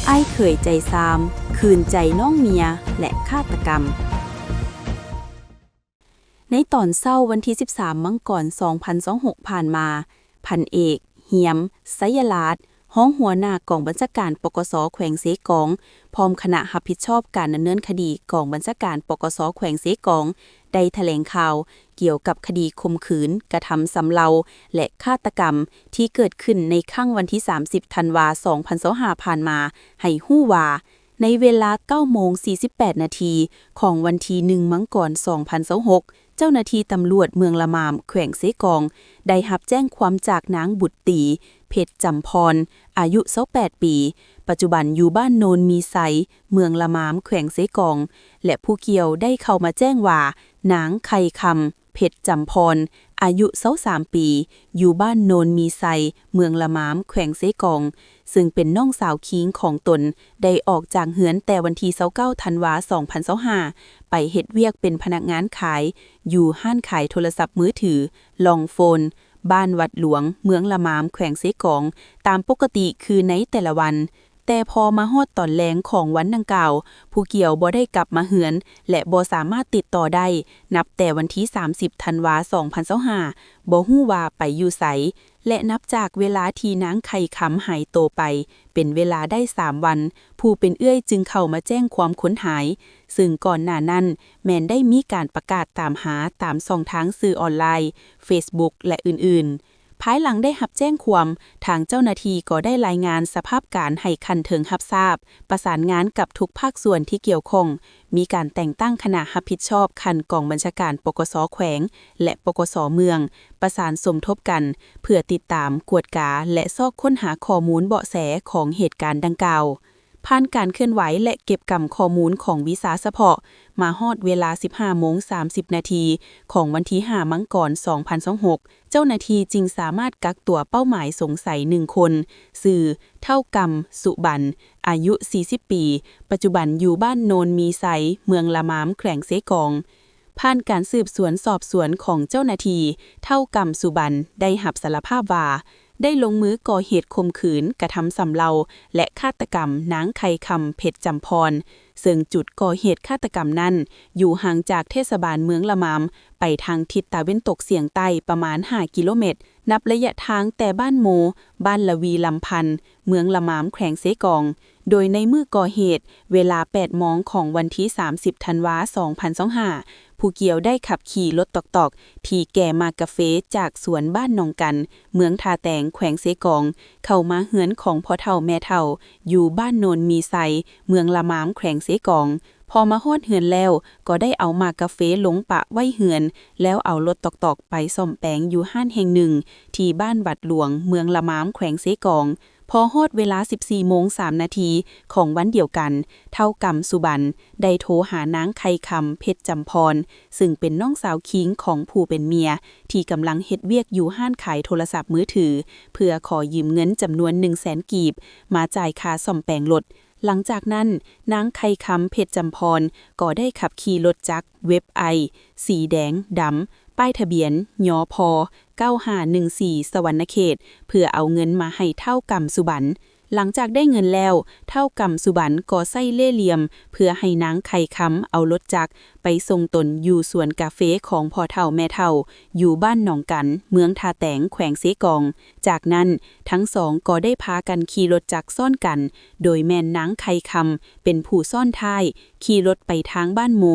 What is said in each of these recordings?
ອ້າຍເຂີຍໃຈຊາມ ຂືນໃຈນ້ອງເມຍ ແລະ ຄາດຕະກຳ. ໃນຕອນເຊົ້າວັນທີສິບສາມ ມັງກອນ ສອງພັນຊາວຫົກ ຜ່ານມາ, ພັນເອກ ຮຽມ ໄຊຍະລາດ, ຮອງຫົວໜ້າກອງບັນຊາການ ປກສ ແຂວງເຊກອງ, ພ້ອມຄະນະຮັບຜິດຊອບການດຳເນີນຄະດີກອງບັນຊາການ ປກສ ແຂວງເຊກອງ ໄດ້ຖະແຫຼງຂ່າວ ກ່ຽວກັບຄະດີຂົ່ມຂືນ, ກະທຳຊຳເລົາ ແລະ ຄາດຕະກຳ ທີ່ເກີດຂຶ້ນໃນຄ່ຳວັນທີສາມສິບ ທັນວາ ສອງພັນຊາວຫ້າ ຜ່ານມາ ໃຫ້ຮູ້ວ່າ, ໃນເວລາ ເກົ້າໂມງສີ່ສິບແປດນາທີ ຂອງວັນທີໜຶ່ງ ມັງກອນ ສອງພັນຊາວຫົກ ເຈົ້າໜ້າທີ່ຕຳຫຼວດເມືອງລະມາມ ແຂວງເຊກອງ ໄດ້ຮັບແຈ້ງຄວາມຈາກນາງບຸດຕີ ເພັດຈຳພອນ ອາຍຸຊາວແປດປີ, ປັດຈຸບັນຢູ່ບ້ານໂນນມີໄຊ, ເມືອງລະມາມ, ແຂວງເຊກອງ ແລະ ຜູ້ກ່ຽວໄດ້ເຂົ້າມາແຈ້ງວ່າ ນາງໄຂ່ຄຳ ເພັດຈຳພອນ ອາຍຸຊາວສາມປີ, ຢູ່ບ້ານໂນນມີໄຊ, ເມືອງລະມາມ, ແຂວງເຊກອງ, ເຊິ່ງເປັນນ້ອງສາວຄີງຂອງຕົນ, ໄດ້ອອກຈາກເຮືອນແຕ່ວັນທີຊາວເກົ້າ ທັນວາ ສອງພັນຊາວຫ້າ ໄປເຮັດວຽກເປັນພະນັກງານຂາຍ ຢູ່ຮ້ານຂາຍໂທລະສັບມືຖື ລອງໂຟນ, ບ້ານວັດຫຼວງ, ເມືອງລະມາມ, ແຂວງເຊກອງ, ຕາມປົກກະຕິຄືໃນແຕ່ລະວັນ. ແຕ່ພໍມາຮອດຕອນແລງຂອງວັນດັ່ງກ່າວ, ຜູ້ກ່ຽວບໍ່ໄດ້ກັບມາເຮືອນ ແລະ ບໍ່ສາມາດຕິດຕໍ່ໄດ້ ນັບແຕ່ວັນທີສາມສິບ ທັນວາ ສອງພັນຊາວຫ້າ ບໍ່ຮູ້ວ່າໄປຢູ່ໃສ ແລະ ນັບຈາກເວລາທີ່ນາງໄຂ່ຄຳຫາຍໂຕໄປ ເປັນເວລາໄດ້ສາມວັນ, ຜູ້ເປັນເອື້ອຍຈຶ່ງເຂົ້າມາແຈ້ງຄວາມຄົນຫາຍ, ເຊິ່ງກ່ອນໜ້ານັ້ນແມ່ນໄດ້ມີການປະກາດຕາມຫາຕາມຊ່ອງທາງສື່ອອນລາຍ, ເຟສບຸກ ແລະ ອື່ນໆ. ພາຍຫຼັງໄດ້ຮັບແຈ້ງຄວາມ, ທາງເຈົ້າໜ້າທີ່ກໍໄດ້ລາຍງານສະພາບການໃຫ້ຂັ້ນເທິງຮັບຊາບ, ປະສານງານກັບທຸກພາກສ່ວນທີ່ກ່ຽວຂ້ອງ, ມີການແຕ່ງຕັ້ງຄະນະຮັບຜິດຊອບຂັ້ນກອງບັນຊາການ ປກສ ແຂວງ ແລະ ປກສ ເມືອງ ປະສານສົມທົບກັນ ເພື່ອຕິດຕາມ, ກວດກາ ແລະ ຊອກຄົ້ນຫາຂໍ້ມູນເບາະແສຂອງເຫດການດັ່ງກ່າວ. ຜ່ານການເຄື່ອນໄຫວ ແລະ ເກັບກຳຂໍ້ມູນຂອງວິຊາສະເພາະ, ມາຮອດເວລາ ສິບຫ້າໂມງສາມສິບນາທີ ຂອງວັນທີຫ້າ ມັງກອນ ສອງພັນຊາວຫົກ ເຈົ້າໜ້າທີ່ຈຶ່ງສາມາດກັກຕົວເປົ້າໝາຍສົງໄສໜຶ່ງຄົນ, ຊື່ ທ້າວກຳ ສຸບັນ, ອາຍຸສີ່ສິບປີ, ປັດຈຸບັນຢູ່ບ້ານໂນນມີໄຊ, ເມືອງລະມາມ, ແຂວງເຊກອງ. ຜ່ານການສືບສວນສອບສວນຂອງເຈົ້າໜ້າທີ່, ທ້າວກຳ ສຸບັນ ໄດ້ຮັບສາລະພາບວ່າ ໄດ້ລົງມືກໍ່ເຫດຂົ່ມຂືນ, ກະທຳຊຳເລົາ ແລະ ຄາດຕະກຳນາງໄຂ່ຄຳ ເພັດຈຳພອນ, ເຊິ່ງຈຸດກໍ່ເຫດຄາດຕະກຳນັ້ນ ຢູ່ຫ່າງຈາກເທດສະບານເມືອງລະມາມ ໄປທາງທິດຕາເວັນຕົກສຽງໃຕ້ປະມານຫ້າກິໂລແມັດ, ນັບໄລຍະທາງແຕ່ບ້ານໂມ, ບ້ານລະວີລຳພັນ, ເມືອງລະມາມ, ແຂວງເຊກອງ. ໂດຍໃນມື້ກໍ່ເຫດ, ເວລາແປດໂມງຂອງວັນທີສາມສິບ ທັນວາ ສອງພັນຊາວຫ້າ ຜູ້ກ່ຽວໄດ້ຂັບຂີ່ລົດຕອກໆ ທີ່ແກ່ໝາກກາເຟຈາກສວນບ້ານໜອງກັນ, ເມືອງທ່າແຕງ, ແຂວງເຊກອງ, ເຂົ້າມາເຮືອນຂອງພໍ່ເຖົ້າແມ່ເຖົ້າ ຢູ່ບ້ານໂນນມີໄຊ, ເມືອງລະມາມ, ແຂວງເຊກອງ. ພໍມາຮອດເຮືອນແລ້ວ, ກໍໄດ້ເອົາໝາກກາເຟລົງປະໄວ້ເຮືອນ, ແລ້ວເອົາລົດຕອກໆໄປສ້ອມແປງຢູ່ຮ້ານແຫ່ງໜຶ່ງ ທີ່ບ້ານວັດຫຼວງ, ເມືອງລະມາມ, ແຂວງເຊກອງ. ພໍຮອດເວລາ ສິບສີ່ໂມງສາມນາທີ ຂອງວັນດຽວກັນ, ທ້າວກຳ ສຸບັນ ໄດ້ໂທຫານາງໄຂ່ຄຳ ເພັດຈຳພອນ, ເຊິ່ງເປັນນ້ອງສາວຄີງຂອງຜູ້ເປັນເມຍ ທີ່ກຳລັງເຮັດວຽກຢູ່ຮ້ານຂາຍໂທລະສັບມືຖື, ເພື່ອຂໍຢືມເງິນຈຳນວນໜຶ່ງແສນກີບ ມາຈ່າຍຄ່າສ້ອມແປງລົດ. ຫຼັງຈາກນັ້ນ, ນາງໄຂ່ຄຳ ເພັດຈຳພອນ ກໍໄດ້ຂັບຂີ່ລົດຈັກເວັບໄອ ສີແດງດຳ, ປ້າຍທະບຽນ ຍພ ເກົ້າຫ້າໜຶ່ງສີ່ ສະຫວັນນະເຂດ ເພື່ອເອົາເງິນມາໃຫ້ທ້າວກຳ ສຸບັນ. ຫຼັງຈາກໄດ້ເງິນແລ້ວ, ທ້າວກຳ ສຸບັນ ກໍໃຊ້ເລ່ຫຼ່ຽມ ເພື່ອໃຫ້ນາງໄຂ່ຄຳເອົາລົດຈັກໄປສົ່ງຕົນຢູ່ສວນກາເຟຂອງພໍ່ເຖົ້າແມ່ເຖົ້າ ຢູ່ບ້ານໜອງກັນ, ເມືອງທ່າແຕງ, ແຂວງເຊກອງ. ຈາກນັ້ນ, ທັງສອງກໍໄດ້ພາກັນຂີ່ລົດຈັກຊ້ອນກັນ, ໂດຍແມ່ນນາງໄຂ່ຄຳເປັນຜູ້ຊ້ອນທ້າຍ, ຂີ່ລົດໄປທາງບ້ານໂມ,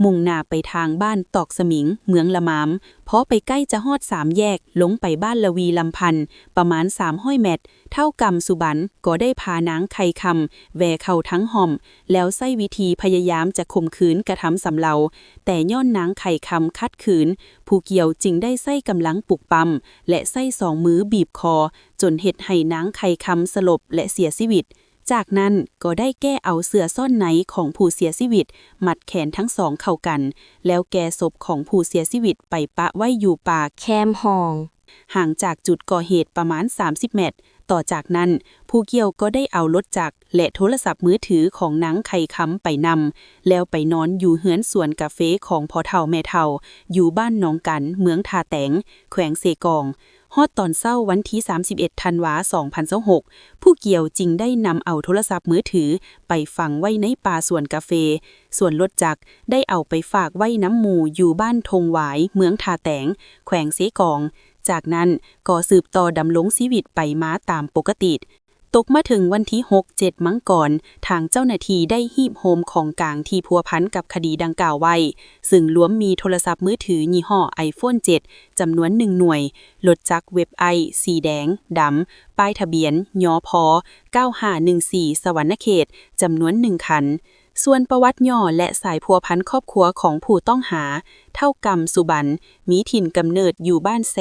ມຸ່ງໜ້າໄປທາງບ້ານຕອກສະໝິງ, ເມືອງລະມາມ. ພໍໄປໃກ້ຈະຮອດສາມແຍກ ລົງໄປບ້ານລະວີລຳພັນ ປະມານສາມຮ້ອຍແມັດ, ທ້າວກຳ ສຸບັນ ກໍໄດ້ພານາງໄຂ່ຄຳແວ່ເຂົ້າທາງຮ່ອມ, ແລ້ວໃຊ້ວິທີພະຍາຍາມຈະຂົ່ມຂືນກະທຳຊຳເລົາ, ແຕ່ຍ້ອນນາງໄຂ່ຄຳຂັດຂືນ, ຜູ້ກ່ຽວຈຶ່ງໄດ້ໃຊ້ກຳລັງປຸກປ້ຳ ແລະ ໃຊ້ສອງມືບີບຄໍ, ຈົນເຮັດໃຫ້ນາງໄຂ່ຄຳສະຫຼົບ ແລະ ເສຍຊີວິດ. ຈາກນັ້ນກໍໄດ້ແກ່ເອົາເສື້ອຊ້ອນໃນຂອງຜູ້ເສຍຊີວິດ ມັດແຂນທັງສອງເຂົ້າກັນ, ແລ້ວແກ່ສົບຂອງຜູ້ເສຍຊີວິດໄປປະໄວ້ຢູ່ປ່າແຄມຮ່ອງ, ຫ່າງຈາກຈຸດກໍ່ເຫດປະມານສາມສິບແມັດ. ຕໍ່ຈາກນັ້ນ, ຜູ້ກ່ຽວກໍໄດ້ເອົາລົດຈັກ ແລະ ໂທລະສັບມືຖືຂອງນາງໄຂ່ຄຳໄປນຳ, ແລ້ວໄປນອນຢູ່ເຮືອນສວນກາເຟຂອງພໍ່ເຖົ້າແມ່ເຖົ້າ ຢູ່ບ້ານໜອງກັນ, ເມືອງທ່າແຕງ, ແຂວງເຊກອງ. ຮອດຕອນເຊົ້າວັນທີສາມສິບເອັດ ທັນວາ ສອງພັນຊາວຫົກ ຜູ້ກ່ຽວຈຶ່ງໄດ້ນຳເອົາໂທລະສັບມືຖືໄປຝັງໄວ້ໃນປ່າສວນກາເຟ, ສ່ວນລົດຈັກໄດ້ເອົາໄປຝາກໄວ້ນຳໝູ່ຢູ່ບ້ານທົ່ງຫວາຍ ເມືອງທ່າແຕງ ແຂວງເຊກອງ. ຈາກນັ້ນກໍສືບຕໍ່ດຳລົງຊີວິດໄປມາຕາມປົກກະຕິ. ຕົກມາເຖິງວັນທີຫົກ ເຈັດ ມັງກອນ, ທາງເຈົ້າໜ້າທີ່ໄດ້ຮີບໂຮມຂອງກາງທີ່ພົວພັນກັບຄະດີດັ່ງກ່າວໄວ້, ຊຶ່ງລວມມີໂທລະສັບມືຖືຍີ່ຫໍ້ iPhone ເຈັດ ຈຳນວນໜຶ່ງໜ່ວຍ, ລົດຈັກເວັບໄອ ສີແດງດຳ ປ້າຍທະບຽນ ຍພ ເກົ້າຫ້າໜຶ່ງສີ່ ສະຫວັນນະເຂດ ຈຳນວນໜຶ່ງຄັນ. ສ່ວນປະຫວັດຫຍໍ້ ແລະ ສາຍພົວພັນຄອບຄົວຂອງຜູ້ຕ້ອງຫາ, ທ້າວ ກຳ ສຸບັນ ມີຖິ່ນກຳເນີດຢູ່ບ້ານແຊ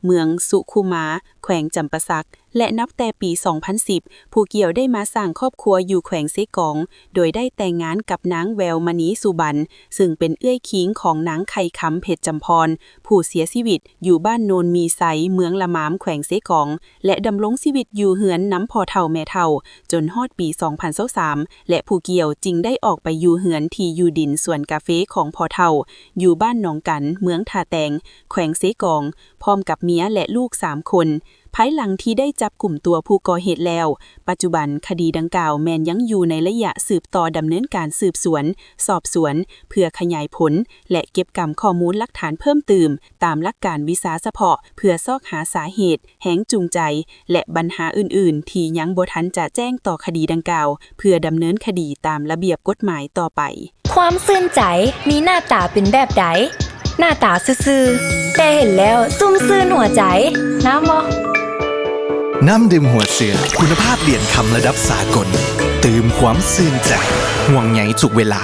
ເມືອງສຸຂຸມາ ແຂວງຈຳປາສັກ ແລະ ນັບແຕ່ປີສອງພັນສິບ ຜູ້ກ່ຽວໄດ້ມາສ້າງຄອບຄົວຢູ່ແຂວງເຊກອງ, ໂດຍໄດ້ແຕ່ງງານກັບນາງ ແວວມະນີ ສຸບັນ ຊຶ່ງເປັນເອື້ອຍຄີງຂອງນາງ ໄຂ່ຄຳ ເພັດຈຳພອນ ຜູ້ເສຍຊີວິດ ຢູ່ບ້ານໂນນມີໄຊ ເມືອງລະມາມ ແຂວງເຊກອງ ແລະ ດຳລົງຊີວິດຢູ່ເຮືອນນຳພໍ່ເຖົ້າແມ່ເຖົ້າ ຈົນຮອດປີສອງພັນຊາວສາມ ແລະ ຜູ້ກ່ຽວຈຶ່ງໄດ້ອອກໄປຢູ່ເຮືອນທີ່ຢູ່ດິນສວນກາເຟຂອງພໍ່ເຖົ້າ ຢູ່ບ້ານໜອງກັນ ເມືອງທ່າແຕງ ແຂວງເຊກອງ ພ້ອມກັບເມຍ ແລະ ລູກສາມຄົນ. ພາຍຫຼັງທີ່ໄດ້ຈັບກຸມຕົວຜູ້ກໍ່ເຫດແລ້ວ, ປັດຈຸບັນຄະດີດັ່ງກ່າວແມ່ນຍັງຢູ່ໃນໄລຍະສືບຕໍ່ດຳເນີນການສືບສວນ, ສອບສວນ ເພື່ອຂະຫຍາຍຜົນ ແລະ ເກັບກຳຂໍ້ມູນຫຼັກຖານເພີ່ມຕື່ມ ຕາມຫຼັກການວິຊາສະເພາະ ເພື່ອຊອກຫາສາເຫດ, ແຮງຈູງໃຈ ແລະ ບັນຫາອື່ນໆ ທີ່ຍັງບໍ່ທັນຈະແຈ້ງຕໍ່ຄະດີດັ່ງກ່າວ ເພື່ອດຳເນີນຄະດີຕາມລະບຽບກົດໝາຍຕໍ່ໄປ. ຄວາມຊື່ນໃຈມີໜ້າຕາເປັນແບບໃດ? ໜ້າຕາຊື່ໆ ແຕ່ເຫັນແລ້ວຊຸ່ມຊື່ນຫົວໃຈ. ນ້ຳບໍ່? ນ້ຳดื่ມຫົວเสือ คุณภาพเหรียญคำระดับสากล เติมความชื่นใจ ห่วงใยทุกเวลา